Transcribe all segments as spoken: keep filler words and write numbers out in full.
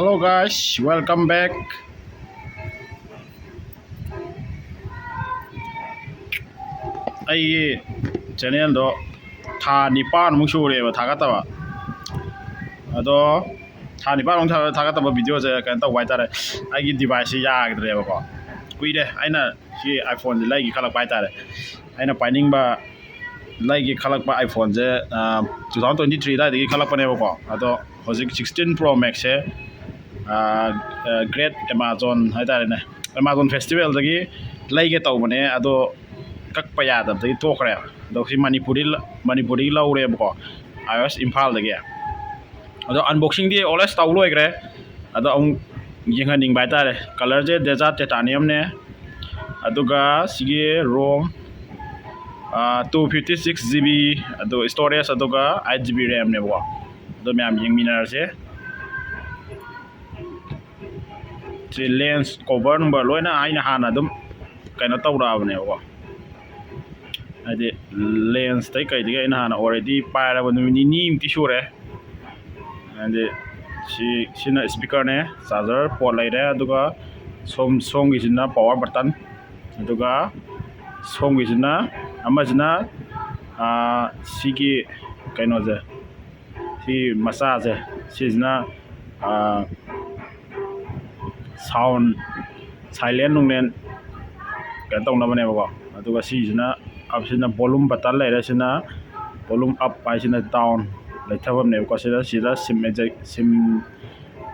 Hello guys, welcome back. ꯑꯩꯒꯤ ꯆꯦꯅꯦꯜꯗꯣ ꯊꯥ ꯅꯤꯄꯥꯟꯃꯨꯛ ꯁꯨꯔꯦꯕ ꯊꯥꯒꯠꯇꯕ꯫ ꯑꯗꯣ ꯊꯥ ꯅꯤꯄꯥꯟꯃꯨꯛ ꯊꯥ- ꯊꯥꯒꯠꯇꯕ ꯚꯤꯗꯤꯑꯣꯁꯦ ꯀꯩꯅꯣ ꯇꯧꯕ ꯍꯥꯏꯇꯥꯔꯦ, ꯑꯩꯒꯤ ꯗꯤꯚꯥꯏꯁꯁꯦ ꯌꯥꯈꯤꯗ꯭ꯔꯦꯕꯀꯣ꯫ ꯀꯨꯏꯔꯦ ꯑꯩꯅ ꯁꯤ ꯑꯥꯏꯐꯣꯟꯁꯦ ꯂꯩꯒꯦ ꯈꯜꯂꯛꯄ ꯍꯥꯏꯇꯥꯔꯦ꯫ ꯑꯩꯅ ꯄꯥꯏꯅꯤꯡꯕ ꯂꯩꯒꯦ ꯈꯜꯂꯛꯄ ꯑꯥꯏꯐꯣꯟꯁꯦ ꯇꯨ ꯊꯥꯎꯖꯟ ꯇ꯭ꯋꯦꯟꯇꯤ ꯊ꯭ꯔꯤ ꯑꯗꯨꯋꯥꯏꯗꯒꯤ ꯈꯜꯂꯛꯄꯅꯦꯕꯀꯣ꯫ ꯑꯗꯣ ꯍꯧꯖꯤꯛ ꯁꯤꯛꯁꯇꯤꯟ ꯄ꯭ꯔꯣ ꯃꯦꯛꯁꯁꯦ ꯒ꯭ꯔꯦꯠ ꯑꯦꯃꯥꯖꯣꯟ ꯍꯥꯏꯇꯥꯔꯦꯅꯦ, ꯑꯦꯃꯥꯖꯣꯟ ꯐꯦꯁꯇꯤꯚꯦꯜꯗꯒꯤ ꯂꯩꯒꯦ ꯇꯧꯕꯅꯦ, ꯑꯗꯣ ꯀꯛꯄ ꯌꯥꯗꯕꯗꯒꯤ ꯇꯣꯛꯈ꯭ꯔꯦ꯫ ꯑꯗꯣ ꯁꯤ ꯃꯅꯤꯄꯨꯔꯗꯤ ꯃꯅꯤꯄꯨꯔꯗꯒꯤ ꯂꯧꯔꯦꯕꯀꯣ, ꯑꯥꯏ ꯑꯣ ꯑꯦꯁ ꯏꯝꯐꯥꯜꯗꯒꯤ꯫ ꯑꯗꯣ ꯑꯟꯕꯣꯛꯁꯤꯡꯗꯤ ꯑꯣꯜꯋꯦꯁ ꯇꯧ ꯂꯣꯏꯈ꯭ꯔꯦ꯫ ꯑꯗꯣ ꯑꯃꯨꯛ ꯌꯦꯡꯍꯟꯅꯤꯡꯕ ꯍꯥꯏꯇꯥꯔꯦ꯫ ꯀꯂꯔꯁꯦ ꯗꯦꯖꯥꯔꯠ ꯇꯦꯇꯥꯅꯤꯌꯝꯅꯦ, ꯑꯗꯨꯒ ꯁꯤꯒꯤ ꯔꯣꯝ two fifty six G B, ꯑꯗꯨ ꯁ꯭ꯇꯣꯔꯦꯖ, ꯑꯗꯨꯒ ꯑꯩꯠ ꯖꯤ ꯕꯤ ꯔꯦꯝꯅꯦꯕꯀꯣ꯫ ꯑꯗꯣ ꯃꯌꯥꯝ ꯌꯦꯡꯃꯤꯟꯅꯔꯁꯦ꯫ ꯁꯤ ꯂꯦꯟꯁ ꯀꯣꯚꯔ ꯅꯨꯡꯕꯔ ꯂꯣꯏꯅ ꯑꯩꯅ ꯍꯥꯟꯅ ꯑꯗꯨꯝ ꯀꯩꯅꯣ ꯇꯧꯔꯛꯑꯕꯅꯦꯕꯀꯣ꯫ ꯍꯥꯏꯗꯤ ꯂꯦꯟꯁꯇꯩ ꯀꯩꯗꯒꯤ ꯑꯩꯅ ꯍꯥꯟꯅ ꯑꯣꯜꯔꯦꯗꯤ ꯄꯥꯏꯔꯕ ꯅꯨꯃꯤꯠ ꯅꯤꯅꯤꯃꯨꯛꯇꯤ ꯁꯨꯔꯦ꯫ ꯍꯥꯏꯗꯤ ꯁꯤ ꯁꯤꯅ ꯏꯁꯄꯤꯀꯔꯅꯦ, ꯆꯥꯔꯖꯔ ꯄꯣꯠ ꯂꯩꯔꯦ, ꯑꯗꯨꯒ ꯁꯣꯝ ꯁꯣꯝꯒꯤꯁꯤꯅ ꯄꯋꯥꯔ ꯕꯇꯟ, ꯑꯗꯨꯒ ꯁꯣꯝꯒꯤꯁꯤꯅ ꯑꯃꯁꯤꯅ ꯁꯤꯒꯤ ꯀꯩꯅꯣꯁꯦ, ꯁꯤ ꯃꯆꯥꯁꯦ, ꯁꯤꯁꯤꯅ ꯁꯥꯎꯟ ꯁꯥꯏꯂꯦꯟ ꯅꯨꯡꯂꯦꯟ ꯀꯩꯅꯣ ꯇꯧꯅꯕꯅꯦꯕꯀꯣ꯫ ꯑꯗꯨꯒ ꯁꯤꯁꯤꯅ ꯑꯞꯁꯤꯅ ꯚꯣꯂꯨꯝ ꯕꯇꯟ ꯂꯩꯔꯦ, ꯁꯤꯅ ꯚꯣꯂꯨꯝ ꯑꯞ ꯍꯥꯏꯁꯤꯅ ꯗꯥꯎꯟ ꯂꯩꯊꯐꯝꯅꯦꯕꯀꯣ꯫ ꯁꯤꯗ ꯁꯤꯗ ꯁꯤꯝ ꯁꯤꯝ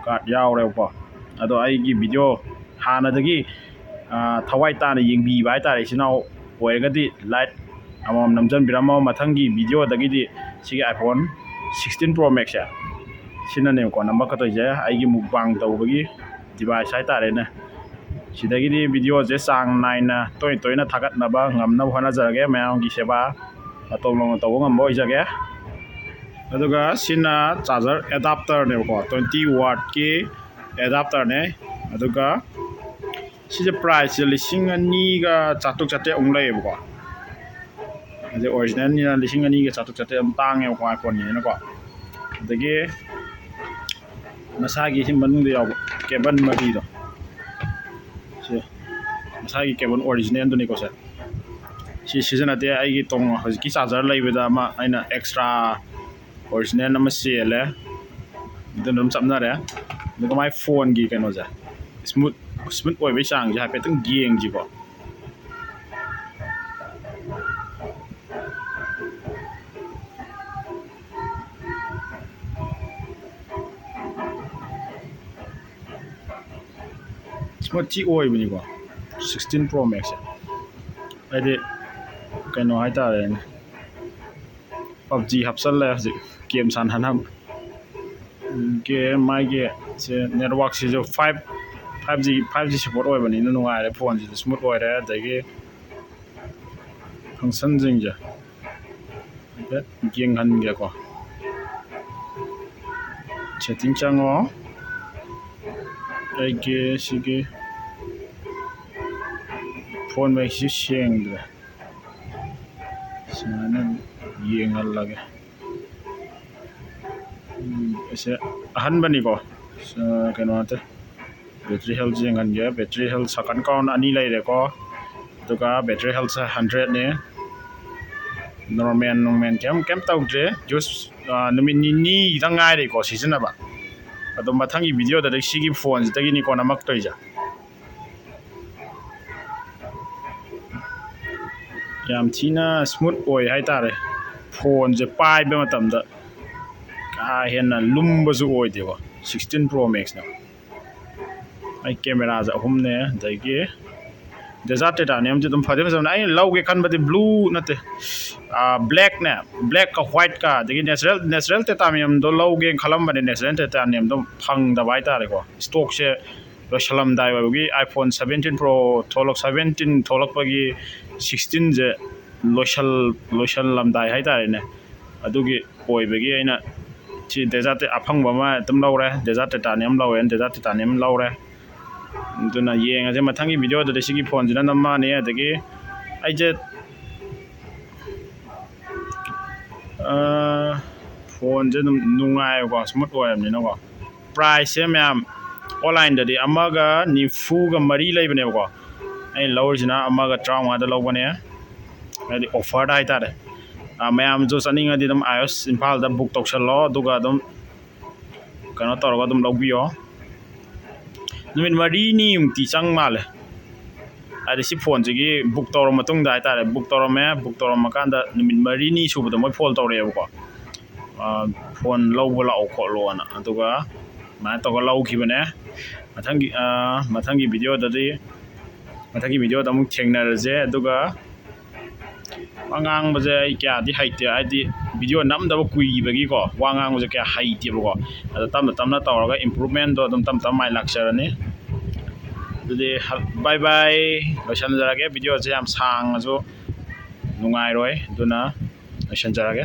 ꯀꯥꯔꯠ ꯌꯥꯎꯔꯦꯕꯀꯣ꯫ ꯑꯗꯣ ꯑꯩꯒꯤ ꯚꯤꯗꯤꯑꯣ ꯍꯥꯟꯅꯗꯒꯤ ꯊꯋꯥꯏ ꯇꯥꯅ ꯌꯦꯡꯕꯤꯕ ꯍꯥꯏꯇꯥꯔꯦ ꯏꯆꯤꯟ ꯏꯅꯥꯎ ꯑꯣꯏꯔꯒꯗꯤ ꯂꯥꯏꯛ ꯑꯃꯃꯝ ꯅꯝꯖꯟꯕꯤꯔꯝꯃꯣ꯫ ꯃꯊꯪꯒꯤ ꯚꯤꯗꯤꯑꯣꯗꯒꯤꯗꯤ ꯁꯤꯒꯤ ꯑꯥꯏꯐꯣꯟ ꯁꯤꯛꯁꯇꯤꯟ ꯄ꯭ꯔꯣ ꯃꯦꯛꯁꯁꯦ ꯁꯤꯅꯅꯦꯕꯀꯣ ꯅꯝꯕ ꯀꯠꯇꯣꯏꯁꯦ꯫ ꯑꯩꯒꯤ ꯃꯨꯛꯕꯥꯡ ꯇꯧꯕꯒꯤ ꯗꯤꯚꯥꯏꯁ ꯍꯥꯏꯇꯥꯔꯦꯅꯦ꯫ ꯁꯤꯗꯒꯤꯗꯤ ꯚꯤꯗꯤꯑꯣꯁꯦ ꯆꯥꯡ ꯅꯥꯏꯅ ꯇꯣꯏꯅ ꯇꯣꯏꯅ ꯊꯥꯒꯠꯅꯕ ꯉꯝꯅꯕ ꯍꯣꯠꯅꯖꯔꯒꯦ꯫ ꯃꯌꯥꯝꯒꯤ ꯁꯦꯕꯥ ꯃꯇꯧ ꯂꯧꯅ ꯇꯧꯕ ꯉꯝꯕ ꯑꯣꯏꯖꯒꯦ꯫ ꯑꯗꯨꯒ ꯁꯤꯅ ꯆꯥꯔꯖꯔ ꯑꯦꯗꯥꯞꯇꯔꯅꯦꯕꯀꯣ, ꯇ꯭ꯋꯦꯟꯇꯤ ꯋꯥꯠꯀꯤ ꯑꯦꯗꯥꯞꯇꯔꯅꯦ꯫ ꯑꯗꯨꯒ ꯁꯤꯁꯦ ꯄ꯭ꯔꯥꯏꯁꯁꯦ ꯂꯤꯁꯤꯡ ꯑꯅꯤꯒ ꯆꯥꯇ꯭ꯔꯨꯛ ꯆꯥꯇ꯭ꯔꯦꯠꯃꯨꯛ ꯂꯩꯌꯦꯕꯀꯣ꯫ ꯑꯗꯩ ꯑꯣꯔꯤꯖꯤꯅꯦꯜꯅꯤꯅ ꯂꯤꯁꯤꯡ ꯑꯅꯤꯒ ꯆꯥꯇ꯭ꯔꯨꯛ ꯆꯥꯇ꯭ꯔꯦꯠ ꯑꯗꯨꯝ ꯇꯥꯡꯉꯦꯕꯀꯣ ꯑꯥꯏꯐꯣꯟꯒꯤꯅꯤꯅꯀꯣ꯫ ꯑꯗꯒꯤ ꯃꯁꯥꯒꯤ ꯁꯤ ꯃꯅꯨꯡꯗ ꯌꯥꯎꯕ ꯀꯦꯕꯜ ꯃꯔꯤꯗꯣ, ꯁꯤ ꯃꯁꯥꯒꯤ ꯀꯦꯕꯜ ꯑꯣꯔꯤꯖꯤꯅꯦꯜꯗꯨꯅꯤꯀꯣ꯫ ꯁꯦ, ꯁꯤ ꯁꯤꯖꯤꯟꯅꯗꯦ꯫ ꯑꯩꯒꯤ ꯇꯣꯡ ꯍꯧꯖꯤꯛꯀꯤ ꯆꯥꯔꯖꯔ ꯂꯩꯕꯗ ꯑꯃ ꯑꯩꯅ ꯑꯦꯛꯁꯇ꯭ꯔꯥ ꯑꯣꯔꯤꯖꯤꯅꯦꯜ ꯑꯃ ꯆꯦꯜꯂꯦ, ꯑꯗꯨꯅ ꯑꯗꯨꯝ ꯆꯞꯅꯔꯦ꯫ ꯑꯗꯨꯒ ꯃꯥꯏ ꯐꯣꯟꯒꯤ ꯀꯩꯅꯣꯁꯦ, ꯁ꯭ꯃꯨꯠ ꯁ꯭ꯃꯨꯠ ꯑꯣꯏꯕꯒꯤ ꯆꯥꯡꯁꯦ ꯍꯥꯏꯐꯦꯠꯇꯪ ꯌꯦꯡꯁꯤꯀꯣ꯫ ꯁ꯭ꯃꯨꯠ ꯊꯤ ꯑꯣꯏꯕꯅꯤꯀꯣ, ꯁꯤꯛꯁꯇꯤꯟ ꯄ꯭ꯔꯣ ꯃꯦꯛꯁꯁꯦ꯫ ꯍꯥꯏꯗꯤ ꯀꯩꯅꯣ ꯍꯥꯏꯇꯥꯔꯦꯅꯦ, ꯄꯞꯖꯤ ꯍꯥꯞꯆꯜꯂꯦ ꯍꯧꯖꯤꯛ ꯒꯦꯝ ꯁꯥꯟꯅꯅꯕ꯫ ꯒꯦꯝ ꯃꯥꯒꯤ ꯁꯦ ꯅꯦꯠꯋꯥꯛꯁꯤꯁꯨ five, five G, five G support ꯑꯣꯏꯕꯅꯤꯅ ꯅꯨꯡꯉꯥꯏꯔꯦ, ꯐꯣꯟꯁꯤꯁꯨ ꯁ꯭ꯃꯨꯠ ꯑꯣꯏꯔꯦ꯫ ꯑꯗꯒꯤ ꯐꯪꯁꯟꯁꯤꯡꯁꯦ ꯍꯥꯏꯐꯦꯠ ꯌꯦꯡꯍꯟꯒꯦꯀꯣ꯫ ꯁꯦꯠꯇꯤꯡ ꯆꯪꯉꯣ꯫ ꯑꯩꯒꯤ ꯁꯤꯒꯤ ꯐꯣꯟ ꯃꯩꯁꯤ ꯁꯦꯡꯗ꯭ꯔꯦ, ꯁꯨꯃꯥꯏꯅ ꯌꯦꯡꯍꯜꯂꯒꯦ꯫ ꯎꯝ, ꯑꯁꯦ ꯑꯍꯟꯕꯅꯤꯀꯣ, ꯑ, ꯀꯩꯅꯣ ꯅꯠꯇꯦ꯫ ꯕꯦꯇ꯭ꯔꯤ ꯍꯦꯜꯊ ꯌꯦꯡꯍꯟꯒꯦ꯫ ꯕꯦꯇ꯭ꯔꯤ ꯍꯦꯜꯊ ꯁꯥꯀꯟ ꯀꯥꯎꯟ ꯑꯅꯤ ꯂꯩꯔꯦꯀꯣ, ꯑꯗꯨꯒ ꯕꯦꯇ꯭ꯔꯤ ꯍꯦꯜꯊꯁꯦ ꯍꯟꯗ꯭ꯔꯦꯠꯅꯦ꯫ ꯅꯣꯔꯃꯦꯜ ꯅꯣꯔꯃꯦꯜ ꯀꯩꯝ ꯀꯩꯝ ꯇꯧꯗ꯭ꯔꯦ꯫ ꯌꯨꯁ, ꯑ, ꯅꯨꯃꯤꯠ ꯅꯤꯅꯤꯗꯪ ꯉꯥꯏꯔꯤꯀꯣ ꯁꯤꯖꯤꯟꯅꯕ, ꯑꯗꯣ ꯃꯊꯪꯒꯤ ꯚꯤꯗꯤꯑꯣꯗꯗꯤ ꯁꯤꯒꯤ ꯐꯣꯟꯁꯤꯗꯒꯤꯅꯤꯀꯣ ꯅꯝꯃꯛꯇꯣꯏꯁꯦ꯫ ꯌꯥꯝ ꯊꯤꯅ ꯁ꯭ꯃꯨꯠ ꯑꯣꯏ ꯍꯥꯏꯇꯥꯔꯦ꯫ ꯐꯣꯟꯁꯦ ꯄꯥꯏꯕ ꯃꯇꯝꯗ ꯀꯥ ꯍꯦꯟꯅ ꯂꯨꯝꯕꯁꯨ ꯑꯣꯏꯗꯦꯀꯣ꯫ Sixteen pro ꯃꯦꯛꯁꯅꯦꯕ꯫ ꯑꯩ ꯀꯦꯃꯦꯔꯥꯁꯦ ꯑꯍꯨꯝꯅꯦ, ꯑꯗꯒꯤ ꯗꯦꯖꯥꯔꯠ ꯇꯩꯇꯥꯅꯤꯌꯝꯁꯦ ꯑꯗꯨꯝ ꯐꯗꯤ ꯐꯖꯕꯅꯦ꯫ ꯑꯩꯅ ꯂꯧꯒꯦ ꯈꯟꯕꯗꯤ ꯕ꯭ꯂꯨ ꯅꯠꯇꯦ, ꯑꯥ, ꯕ꯭ꯂꯦꯛꯅꯦ, ꯕ꯭ꯂꯦꯛꯀ ꯋꯥꯏꯠꯀ, ꯑꯗꯒꯤ ꯅꯦꯆꯔꯦꯜ, ꯅꯦꯆꯔꯦꯜ ꯇꯩꯇꯥꯅꯤꯌꯝꯗꯣ ꯂꯧꯒꯦꯅ ꯈꯜꯂꯝꯕꯅꯦ꯫ ꯅꯦꯆꯔꯦꯜ ꯇꯩꯇꯥꯅꯤꯌꯝꯗꯣ ꯐꯪꯗꯕ ꯍꯥꯏꯇꯥꯔꯦꯀꯣ꯫ ꯁ꯭ꯇꯣꯛꯁꯦ ꯂꯣꯏꯁꯜꯂꯝꯗꯥꯏ ꯑꯣꯏꯕꯒꯤ, iPhone seventeen Pro ꯊꯣꯛꯂꯛ-, seventeen ꯊꯣꯛꯂꯛꯄꯒꯤ sixteen ꯁꯦ ꯂꯣꯏꯁꯜ-, ꯂꯣꯏꯁꯜꯂꯝꯗꯥꯏ ꯍꯥꯏꯇꯥꯔꯦꯅꯦ꯫ ꯑꯗꯨꯒꯤ ꯑꯣꯏꯕꯒꯤ ꯑꯩꯅ ꯁꯤ ꯗꯦꯖꯥꯔꯠ ꯑꯐꯪꯕ ꯑꯃ ꯑꯗꯨꯝ ꯂꯧꯔꯦ, ꯗꯦꯖꯥꯔꯠ ꯇꯩꯇꯥꯅꯤꯌꯝ ꯂꯧꯔꯦ, ꯗꯦꯖꯥꯔꯠ ꯇꯩꯇꯥꯅꯤꯌꯝ ꯂꯧꯔꯦ꯫ ꯑꯗꯨꯅ ꯌꯦꯡꯉꯁꯦ ꯃꯊꯪꯒꯤ ꯚꯤꯗꯤꯑꯣꯗꯗꯤ ꯁꯤꯒꯤ ꯐꯣꯟꯁꯤꯅ ꯅꯝꯃꯛꯑꯅꯤ꯫ ꯑꯗꯒꯤ ꯑꯩꯁꯦ, ꯑ, ꯐꯣꯟꯁꯦ ꯑꯗꯨꯝ ꯅꯨꯡꯉꯥꯏꯕꯀꯣ, ꯁ꯭ꯃꯨꯠ ꯑꯣꯏꯔꯕꯅꯤꯅꯀꯣ꯫ ꯄ꯭ꯔꯥꯏꯁꯁꯦ ꯃꯌꯥꯝ ꯑꯣꯟꯂꯥꯏꯟꯗꯗꯤ ꯑꯃꯒ ꯅꯤꯐꯨꯒ ꯃꯔꯤ ꯂꯩꯕꯅꯦꯕꯀꯣ, ꯑꯩꯅ ꯂꯧꯔꯤꯁꯤꯅ ꯑꯃꯒ ꯇꯔꯥꯃꯉꯥꯗ ꯂꯧꯕꯅꯦ, ꯍꯥꯏꯗꯤ ꯑꯣꯐꯔꯗ ꯍꯥꯏꯇꯥꯔꯦ꯫ ꯑ, ꯃꯌꯥꯝꯁꯨ ꯆꯠꯅꯤꯡꯉꯗꯤ ꯑꯗꯨꯝ ꯑꯥꯏ ꯑꯣ ꯑꯦꯁ ꯏꯝꯐꯥꯜꯗ ꯕꯨꯛ ꯇꯧꯁꯜꯂꯣ, ꯑꯗꯨꯒ ꯑꯗꯨꯝ ꯀꯩꯅꯣ ꯇꯧꯔꯒ ꯑꯗꯨꯝ ꯂꯧꯕꯤꯌꯣ꯫ ꯅꯨꯃꯤꯠ ꯃꯔꯤꯅꯤꯃꯨꯛꯇꯤ ꯆꯪ ꯃꯥꯜꯂꯦ, ꯍꯥꯏꯗꯤ ꯁꯤ ꯐꯣꯟꯁꯤꯒꯤ ꯕꯨꯛ ꯇꯧꯔ ꯃꯇꯨꯡꯗ ꯍꯥꯏꯇꯥꯔꯦ꯫ ꯕꯨꯛ ꯇꯧꯔꯝꯃꯦ, ꯕꯨꯛ ꯇꯧꯔꯝꯃꯀꯥꯟꯗ ꯅꯨꯃꯤꯠ ꯃꯔꯤꯅꯤ ꯁꯨꯕꯗ ꯃꯣꯏ ꯐꯣꯟ ꯇꯧꯔꯛꯑꯦꯕꯀꯣ, ꯑ, ꯐꯣꯟ ꯂꯧꯕ ꯂꯥꯛꯑꯣ ꯈꯣꯠꯂꯣꯅ꯫ ꯑꯗꯨꯒ ꯑꯗꯨꯃꯥꯏꯅ ꯇꯧꯔꯒ ꯂꯧꯈꯤꯕꯅꯦ꯫ ꯃꯊꯪꯒꯤ, ꯑ, ꯃꯊꯪꯒꯤ ꯚꯤꯗꯤꯑꯣꯗꯗꯤ, ꯃꯊꯪꯒꯤ ꯚꯤꯗꯤꯑꯣꯗ ꯑꯃꯨꯛ ꯊꯦꯡꯅꯔꯁꯦ꯫ ꯑꯗꯨꯒ ꯋꯥ ꯉꯥꯡꯕꯁꯦ ꯑꯩ ꯀꯌꯥꯗꯤ ꯍꯩꯇꯦ, ꯍꯥꯏꯗꯤ ꯚꯤꯗꯤꯑꯣ ꯅꯝꯗꯕ ꯀꯨꯏꯈꯤꯕꯒꯤꯀꯣ, ꯋꯥ ꯉꯥꯡꯕꯁꯦ ꯀꯌꯥ ꯍꯩꯇꯦꯕꯀꯣ꯫ ꯑꯗꯣ ꯇꯞꯅ ꯇꯞꯅ ꯇꯧꯔꯒ ꯏꯝꯄ꯭ꯔꯨꯚꯃꯦꯟꯗꯣ ꯑꯗꯨꯝ ꯇꯞ ꯇꯞ ꯃꯥꯏ ꯂꯥꯛꯆꯔꯅꯤ꯫ ꯑꯗꯨꯗꯤ ꯕꯥꯏ ꯕꯥꯏ, ꯂꯣꯏꯁꯤꯟꯖꯔꯒꯦ꯫ ꯚꯤꯗꯤꯑꯣꯁꯦ ꯌꯥꯝ ꯁꯥꯡꯉꯁꯨ ꯅꯨꯡꯉꯥꯏꯔꯣꯏ, ꯑꯗꯨꯅ ꯂꯣꯏꯁꯤꯟꯖꯔꯒꯦ꯫